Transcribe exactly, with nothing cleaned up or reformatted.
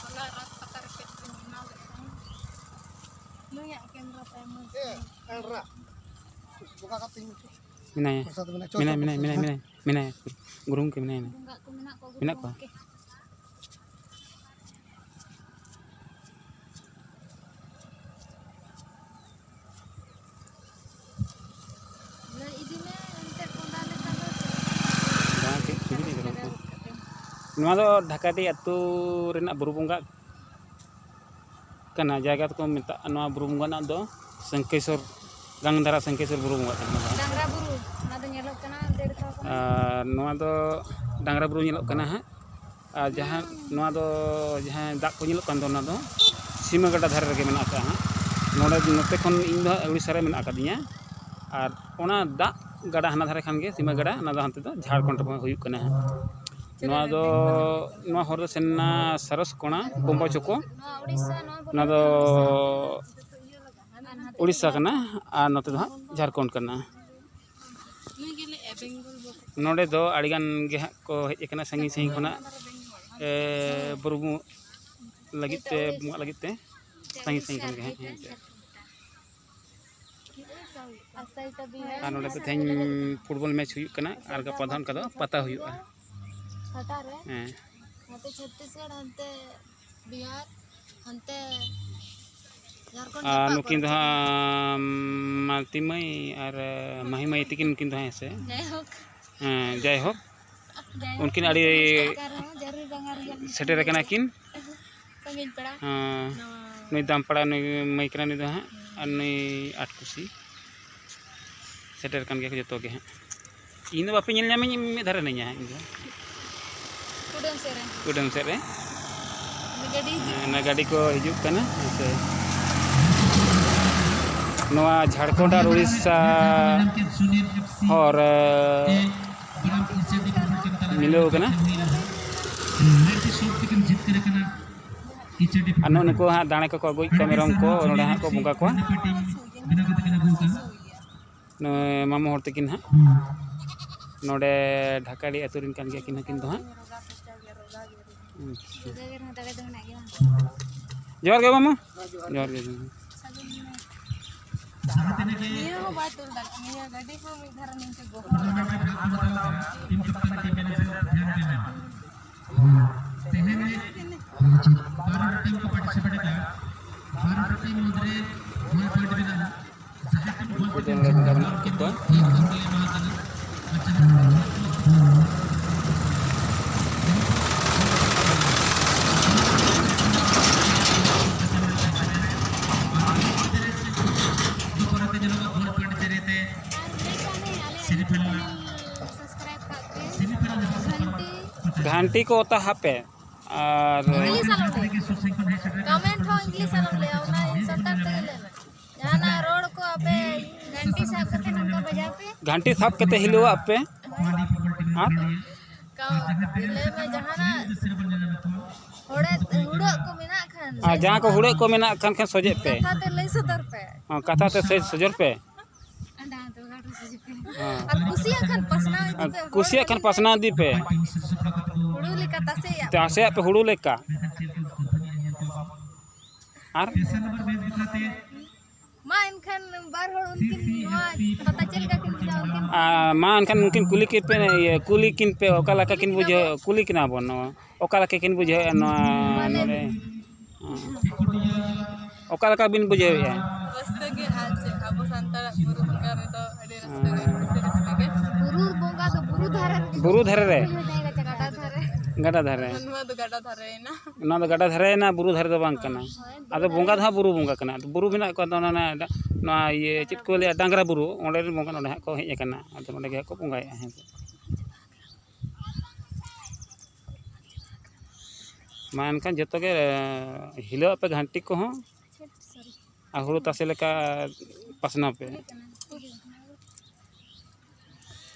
ᱦᱚᱞᱟ ᱨᱟᱛ ᱯᱟᱛᱟ ᱨᱮ ᱪᱮᱫ ᱵᱤᱱ ᱵᱮᱱᱟᱣ ᱞᱮᱫ ᱛᱟᱦᱮᱸᱫ? ᱱᱩᱭᱟᱜ ᱠᱮᱢᱨᱟ ᱛᱟᱭ ᱢᱚᱡᱽ᱾ ᱢᱮᱱᱟᱭᱟ᱾ ᱯᱨᱚᱥᱟᱫ ᱢᱮᱱᱟᱜᱼᱟ᱾ ᱪᱚ, ᱢᱮᱱᱟᱭᱟ, ᱪᱚ, ᱢᱮᱱᱟᱭᱟ, ᱯᱨᱚᱥᱟᱫ ᱢᱮᱱᱟᱭᱟ, ᱢᱮᱱᱟᱭᱟ, ᱢᱮᱱᱟᱭᱟ᱾ ᱜᱩᱨᱩ ᱜᱚᱢᱠᱮ ᱢᱮᱱᱟᱭᱟ᱾ ᱵᱚᱸᱜᱟ ᱠᱚ ᱢᱮᱱᱟᱜ ᱠᱚᱣᱟ, ᱜᱩᱨᱩ ᱢᱮᱱᱟᱜ ᱠᱚᱣᱟ᱾ ᱜᱚᱢᱠᱮ᱾ ᱞᱟᱹᱭ ᱤᱫᱤ ᱢᱮ, ᱮᱱᱛᱮᱫ ᱠᱚᱸᱰᱟ ᱞᱮᱠᱟ ᱫᱚ ᱪᱮᱫ ᱞᱮᱠᱟ? ᱵᱟᱝ, ᱪᱮᱫ ᱥᱩᱵᱤᱫᱷᱟ ᱜᱮ ᱵᱟᱹᱱᱩᱜ ᱠᱚᱣᱟ᱾ ᱱᱚᱣᱟ ᱫᱚ ᱰᱷᱟᱠᱟᱰᱤ ᱟᱹᱛᱩ ᱨᱮᱱᱟᱜ ᱵᱩᱨᱩ ᱵᱚᱸᱜᱟ ᱠᱟᱱᱟ᱾ ᱡᱟᱭᱜᱟ ᱫᱚᱠᱚ ᱢᱮᱛᱟᱜᱼᱟ, ᱱᱚᱣᱟ ᱵᱩᱨᱩ ᱵᱚᱸᱜᱟ ᱨᱮᱱᱟᱜ ᱫᱚ ᱥᱟᱝᱠᱮᱥᱚᱨ, ᱜᱟᱝ ᱫᱷᱟᱨᱟ ᱥᱟᱝᱠᱮᱥᱚᱨ ᱵᱩᱨᱩ ᱵᱚᱸᱜᱟ ᱠᱟᱱᱟ᱾ ᱰᱟᱝᱨᱟ ᱵᱩᱨᱩ, ᱚᱱᱟ ᱫᱚ ᱧᱮᱞᱚᱜ ᱠᱟᱱᱟ, ᱰᱮᱲ ᱥᱟᱭ ᱠᱟᱱᱟ᱾ ᱟᱨ ᱱᱚᱣᱟ ᱫᱚ ᱰᱟᱝᱨᱟ ᱵᱩᱨᱩ ᱧᱮᱞᱚᱜ ᱠᱟᱱᱟ ᱦᱟᱸᱜ᱾ ᱟᱨ ᱡᱟᱦᱟᱸ ᱱᱚᱣᱟ ᱫᱚ, ᱡᱟᱦᱟᱸ ᱫᱟᱜ ᱠᱚ ᱧᱮᱞᱚᱜ ᱠᱟᱱ ᱫᱚ, ᱚᱱᱟ ᱫᱚ ᱥᱤᱢᱟᱹ ᱜᱟᱰᱟ ᱫᱷᱟᱨᱮ ᱨᱮᱜᱮ ᱢᱮᱱᱟᱜ ᱟᱠᱟᱫᱼᱟ ᱦᱟᱸᱜ᱾ ᱱᱚᱰᱮ, ᱱᱚᱛᱮ ᱠᱷᱚᱱ ᱤᱧ ᱫᱚ ᱦᱟᱸᱜ ᱩᱲᱤᱥᱥᱟ ᱨᱮ ᱢᱮᱱᱟᱜ ᱟᱠᱟᱫᱤᱧᱟ᱾ ᱟᱨ ᱚᱱᱟ ᱫᱟᱜ ᱜᱟᱰᱟ ᱦᱟᱱᱟ ᱫᱷᱟᱨᱮ ᱠᱷᱟᱱ ᱜᱮ ᱥᱤᱢᱟᱹ ᱜᱟᱰᱟ, ᱚᱱᱟ ᱫᱚ ᱦᱟᱱᱛᱮ ᱫᱚ ᱡᱷᱟᱲᱠᱷᱚᱸᱰ ᱨᱮ ᱦᱩᱭᱩᱜ ᱠᱟᱱᱟ ᱦᱟᱸᱜ᱾ ᱱᱚᱣᱟ ᱫᱚ, ᱱᱚᱣᱟ ᱦᱚᱨ ᱫᱚ ᱥᱮᱱ ᱮᱱᱟ ᱥᱟᱨᱚᱥ ᱠᱚᱬᱟ, ᱠᱚᱢᱵᱚ ᱪᱚᱠᱚ᱾ ᱱᱚᱣᱟ ᱫᱚ ᱩᱲᱤᱥᱥᱟ ᱠᱟᱱᱟ ᱟᱨ ᱱᱚᱛᱮ ᱫᱚ ᱦᱟᱸᱜ ᱡᱷᱟᱲᱠᱷᱚᱸᱰ ᱠᱟᱱᱟ᱾ ᱱᱚᱰᱮ ᱫᱚ ᱟᱹᱰᱤᱜᱟᱱ ᱜᱮ ᱦᱟᱸᱜ ᱠᱚ ᱦᱮᱡ ᱟᱠᱟᱱᱟ ᱥᱟᱺᱜᱤᱧ ᱥᱟᱺᱜᱤᱧ ᱠᱷᱚᱱᱟᱜ, ᱮ, ᱵᱩᱨᱩ ᱵᱚᱸᱜᱟ ᱞᱟᱹᱜᱤᱫ ᱛᱮ, ᱵᱚᱸᱜᱟᱜ ᱞᱟᱹᱜᱤᱫ ᱛᱮ ᱥᱟᱺᱜᱤᱧ ᱥᱟᱺᱜᱤᱧ ᱠᱷᱚᱱ ᱜᱮ ᱦᱮᱡ ᱦᱮᱡ ᱟᱨ ᱱᱚᱰᱮ ᱫᱚ ᱛᱮᱦᱮᱧ ᱯᱷᱩᱴᱵᱚᱞ ᱢᱮᱪ ᱦᱩᱭᱩᱜ ᱠᱟᱱᱟ ᱟᱨ ᱜᱟᱯᱟ ᱫᱚ ᱚᱱᱠᱟ ᱫᱚ ᱯᱟᱛᱟ ᱦᱩᱭᱩᱜᱼᱟ᱾ ᱯᱟᱛᱟ ᱨᱮ? ᱦᱮᱸ᱾ ᱱᱚᱛᱮ ᱪᱷᱚᱛᱤᱥᱜᱚᱲ, ᱦᱟᱱᱛᱮ ᱵᱤᱦᱟᱨ, ᱦᱟᱱᱛᱮ ᱡᱷᱟᱲᱠᱷᱚᱸᱰ ᱟᱨ ᱡᱟᱯᱟᱜ ᱱᱩᱠᱤᱱ ᱠᱚᱨᱮ ᱫᱚ ᱪᱮᱫ ᱦᱟᱸᱜ ᱢᱟᱞᱛᱤ ᱢᱟᱹᱭ ᱟᱨ ᱢᱟᱹᱦᱤ ᱢᱟᱹᱭ ᱛᱟᱹᱠᱤᱱ, ᱩᱱᱠᱤᱱ ᱫᱚ ᱦᱟᱸᱜ, ᱦᱮᱸ ᱥᱮ? ᱡᱟᱭᱦᱳᱠ᱾ ᱦᱮᱸ, ᱡᱟᱭᱦᱳᱠ, ᱩᱱᱠᱤᱱ ᱟᱹᱰᱤ ᱡᱟᱭᱦᱳᱠ, ᱡᱟᱹᱨᱩᱲ ᱵᱟᱝᱟ ᱨᱮᱭᱟᱜ ᱥᱮᱴᱮᱨ ᱟᱠᱟᱱᱟ ᱠᱤᱱ᱾ ᱥᱟᱺᱜᱤᱧ ᱯᱮᱲᱟ᱾ ᱦᱮᱸ, ᱱᱟᱣᱟ ᱱᱩᱭ ᱫᱟᱢᱯᱟᱲᱟ, ᱱᱩᱭ ᱢᱟᱹᱭ ᱠᱟᱱᱟ, ᱱᱩᱭ ᱫᱚ ᱦᱟᱸᱜ, ᱦᱩᱸ᱾ ᱟᱨ ᱱᱩᱭ ᱟᱴ ᱠᱩᱥᱤ᱾ ᱥᱮᱴᱮᱨ ᱟᱠᱟᱱ ᱜᱮᱭᱟ ᱠᱚ ᱡᱚᱛᱚ ᱜᱮ ᱦᱟᱸᱜ᱾ ᱤᱧ ᱫᱚ ᱵᱟᱯᱮ ᱧᱮᱞ ᱧᱟᱢᱤᱧ, ᱢᱤᱫ ᱫᱷᱟᱨᱮ ᱱᱟᱹᱧᱟ ᱦᱟᱸᱜ ᱤᱧ ᱫᱚ᱾ ᱠᱩᱰᱟᱹᱢ ᱥᱮᱫ ᱨᱮ᱾ ᱠᱩᱰᱟᱹᱢ ᱥᱮᱫ ᱨᱮ᱾ ᱚᱱᱟ ᱜᱟᱹᱰᱤ ᱦᱤᱡᱩᱜ ᱦᱮᱸ, ᱠᱟᱱᱟ᱾ ᱚᱱᱟ ᱜᱟᱹᱰᱤ ᱠᱚ ᱦᱤᱡᱩᱜ ᱠᱟᱱᱟ, ᱦᱮᱸ ᱥᱮ᱾ ᱱᱚᱣᱟ ᱡᱷᱟᱲᱠᱷᱚᱸᱰ ᱟᱨ ᱩᱲᱤᱥᱥᱟ ᱦᱚᱨ, ᱮ, ᱢᱤᱞᱟᱹᱣ ᱠᱟᱱᱟ᱾ ᱟᱨ ᱱᱚᱜᱼᱚ ᱱᱩᱠᱩ ᱦᱟᱸᱜ ᱫᱟᱲᱮ ᱠᱚᱠᱚ ᱟᱹᱜᱩᱭᱮᱫ ᱠᱚᱣᱟ, ᱢᱮᱨᱚᱢ ᱠᱚ ᱱᱚᱰᱮ ᱦᱟᱸᱜ ᱠᱚ ᱵᱚᱸᱜᱟ ᱠᱚᱣᱟ᱾ ᱱᱩᱭ ᱢᱟᱢᱚ ᱦᱚᱲ ᱛᱟᱹᱠᱤᱱ ᱦᱟᱸᱜ᱾ ᱱᱚᱰᱮ ᱰᱷᱟᱠᱟᱰᱤ ᱟᱹᱛᱩ ᱨᱮᱱ ᱠᱟᱱ ᱜᱮᱭᱟ ᱠᱤᱱ ᱦᱟᱹᱠᱤᱱ ᱫᱚ ᱦᱟᱸᱜ᱾ ᱟᱪᱪᱷᱟ᱾ ᱡᱚᱦᱟᱨ ᱜᱮ ᱢᱟᱢᱟ᱾ ᱡᱚᱦᱟᱨ ᱜᱮ᱾ ᱱᱤᱭᱟᱹ ᱦᱚᱸ ᱵᱟᱭ ᱛᱩᱞ ᱫᱟᱲᱮᱭᱟᱜᱼᱟ, ᱱᱤᱭᱟᱹ ᱜᱟᱹᱰᱤ ᱦᱚᱸ ᱢᱤᱫ ᱫᱷᱟᱨᱮ ᱱᱤᱝᱠᱟᱹ ᱜᱚᱦᱚᱲ᱾ ᱛᱮᱦᱮᱧ ᱵᱟᱨ ᱴᱤᱢ ᱠᱚ ᱯᱟᱨᱴᱤᱥᱤᱯᱮᱴ ᱮᱫᱟ, ᱵᱟᱨ ᱴᱤᱢ ᱢᱩᱫᱽᱨᱮ ᱱᱚᱭ ᱯᱚᱭᱮᱱᱴ ᱢᱮᱱᱟᱜᱼᱟ᱾ ᱡᱟᱦᱟᱸᱭ ᱴᱤᱢ ᱜᱳᱞ ᱠᱮᱫᱟ, ᱜᱷᱟᱱᱴᱤ ᱠᱚ ᱚᱛᱟ ᱦᱟᱯᱮ᱾ ᱟᱨ ᱤᱝᱞᱤᱥ ᱟᱞᱚᱢ ᱞᱟᱹᱭᱟ᱾ ᱠᱚᱢᱮᱱᱴ ᱦᱚᱸ ᱤᱝᱞᱤᱥ ᱟᱞᱚᱢ ᱞᱟᱹᱭᱟ, ᱚᱱᱟ ᱥᱟᱱᱛᱟᱲ ᱛᱮᱜᱮ ᱞᱟᱹᱭ ᱢᱮ᱾ ᱡᱟᱦᱟᱱᱟᱜ ᱨᱚᱲ ᱠᱚ ᱟᱯᱮ ᱜᱷᱟᱱᱴᱤ ᱥᱟᱵ ᱠᱟᱛᱮ ᱱᱚᱝᱠᱟ ᱵᱟᱡᱟᱣ ᱯᱮ᱾ ᱜᱷᱟᱱᱴᱤ ᱥᱟᱵ ᱠᱟᱛᱮ ᱦᱤᱞᱟᱹᱣᱟᱜ ᱯᱮ᱾ ᱟᱨ ᱠᱟᱢ-, ᱞᱟᱹᱭ ᱢᱮ ᱡᱟᱦᱟᱱᱟᱜ ᱦᱚᱲᱮ-, ᱦᱩᱲᱟᱹᱜ ᱠᱚ ᱢᱮᱱᱟᱜ ᱠᱷᱟᱱ᱾ ᱟᱨ ᱡᱟᱦᱟᱸ ᱠᱚ ᱦᱩᱲᱟᱹᱜ ᱠᱚ ᱢᱮᱱᱟᱜ ᱠᱷᱟᱱ, ᱠᱷᱟᱱ ᱥᱚᱡᱮᱜ ᱯᱮ᱾ ᱠᱟᱛᱷᱟ ᱛᱮ ᱞᱟᱹᱭ ᱥᱚᱫᱚᱨ ᱯᱮ᱾ ᱦᱚᱸ, ᱠᱟᱛᱷᱟ ᱛᱮ ᱥᱚᱡ-, ᱥᱚᱡᱚᱨ ᱯᱮ᱾ ᱦᱮᱸ᱾ ᱟᱨ ᱠᱩᱥᱤᱭᱟᱜ ᱠᱷᱟᱱ ᱯᱟᱥᱱᱟᱣ ᱤᱫᱤ ᱟᱨ ᱯᱮ, ᱠᱩᱥᱤᱭᱟᱜ ᱠᱷᱟᱱ ᱯᱟᱥᱱᱟᱣ ᱤᱫᱤ ᱯᱮ᱾ ᱦᱩᱲᱩ ᱞᱮᱠᱟ ᱛᱟᱥᱮᱭᱟᱜ ᱯᱮ᱾ ᱛᱟᱥᱮᱭᱟᱜ ᱯᱮ ᱦᱩᱲᱩ ᱞᱮᱠᱟ᱾ ᱟᱨ ᱢᱟ ᱮᱱᱠᱷᱟᱱ ᱵᱟᱨ ᱦᱚᱲ ᱩᱱᱠᱤᱱ ᱱᱚᱣᱟ ᱯᱟᱛᱟ ᱪᱮᱫ ᱞᱮᱠᱟ ᱠᱤᱱ ᱵᱩᱡᱷᱟᱹᱣᱟ ᱩᱱᱠᱤᱱ? ᱟᱨ ᱢᱟ ᱮᱱᱠᱷᱟᱱ ᱩᱱᱠᱤᱱ ᱠᱩᱞᱤ ᱠᱤᱱ ᱯᱮ, ᱤᱭᱟᱹ, ᱠᱩᱞᱤ ᱠᱤᱱ ᱯᱮ, ᱚᱠᱟ ᱞᱮᱠᱟ ᱠᱤᱱ ᱵᱩᱡᱷᱟᱹᱣ, ᱠᱩᱞᱤ ᱠᱤᱱᱟ ᱵᱚᱱ ᱱᱚᱣᱟ, ᱚᱠᱟ ᱞᱮᱠᱟ ᱠᱤᱱ ᱵᱩᱡᱷᱟᱹᱣᱮᱫᱼᱟ ᱱᱚᱣᱟ ᱢᱟᱱᱮ ᱱᱚᱰᱮ? ᱦᱮᱸ᱾ ᱚᱠᱟ ᱞᱮᱠᱟ ᱵᱤᱱ ᱵᱩᱡᱷᱟᱹᱣᱮᱫᱼᱟ? ᱨᱟᱹᱥᱠᱟᱹ ᱜᱮ, ᱟᱨ ᱪᱮᱫ, ᱟᱵᱚ ᱥᱟᱱᱛᱟᱲᱟᱜ ᱵᱩᱨᱩ ᱵᱚᱸᱜᱟ ᱨᱮᱫᱚ ᱟᱹᱰᱤ ᱨᱟᱹᱥᱠᱟᱹ ᱜᱮ, ᱠᱩᱥᱤ ᱨᱟᱹᱥᱠᱟᱹ ᱜᱮ᱾ ᱵᱩᱨᱩ ᱵᱚᱸᱜᱟ ᱫᱚ ᱵᱩᱨᱩ ᱫᱷᱟᱨᱮ ᱨᱮᱜᱮ᱾ ᱵᱩᱨᱩ ᱫᱷᱟᱨᱮ ᱨᱮ? ᱜᱟᱰᱟ ᱫᱷᱟᱨᱮ᱾ ᱜᱟᱰᱟ ᱫᱷᱟᱨᱮ᱾ ᱱᱚᱣᱟ ᱫᱚ ᱜᱟᱰᱟ ᱫᱷᱟᱨᱮ ᱮᱱᱟ᱾ ᱚᱱᱟ ᱫᱚ ᱜᱟᱰᱟ ᱫᱷᱟᱨᱮ ᱮᱱᱟ, ᱵᱩᱨᱩ ᱫᱷᱟᱨᱮ ᱫᱚ ᱵᱟᱝ ᱠᱟᱱᱟ᱾ ᱦᱳᱭ, ᱟᱫᱚ ᱵᱩᱨᱩ ᱵᱚᱸᱜᱟ ᱫᱷᱟᱨᱮ᱾ ᱫᱚ ᱦᱟᱸᱜ ᱵᱩᱨᱩ ᱵᱚᱸᱜᱟ ᱠᱟᱱᱟ᱾ ᱟᱫᱚ ᱵᱩᱨᱩ ᱢᱮᱱᱟᱜ ᱠᱚᱣᱟ, ᱟᱫᱚ ᱚᱱᱟ, ᱚᱱᱟ, ᱱᱚᱣᱟ ᱤᱭᱟᱹ, ᱪᱮᱫ ᱠᱚ ᱞᱟᱹᱭᱟ, ᱰᱟᱝᱨᱟ ᱵᱩᱨᱩ, ᱚᱸᱰᱮ ᱨᱮᱱ ᱵᱚᱸᱜᱟ ᱱᱚᱰᱮ ᱦᱟᱸᱜ ᱠᱚ ᱦᱮᱡ ᱟᱠᱟᱱᱟ᱾ ᱟᱫᱚ ᱱᱚᱰᱮ ᱜᱮ ᱦᱟᱸᱜ ᱠᱚ ᱵᱚᱸᱜᱟᱭᱮᱫᱼᱟ, ᱦᱮᱸ ᱥᱮ᱾ ᱢᱟ ᱮᱱᱠᱷᱟᱱ ᱡᱚᱛᱚ ᱜᱮ, ᱮ, ᱦᱤᱞᱟᱹᱣ ᱟᱯᱮ ᱜᱷᱟᱱᱴᱤ ᱠᱚᱦᱚᱸ᱾ ᱟᱨ ᱦᱩᱲᱩ ᱛᱟᱥᱮ ᱞᱮᱠᱟ ᱯᱟᱥᱱᱟᱣ ᱯᱮ᱾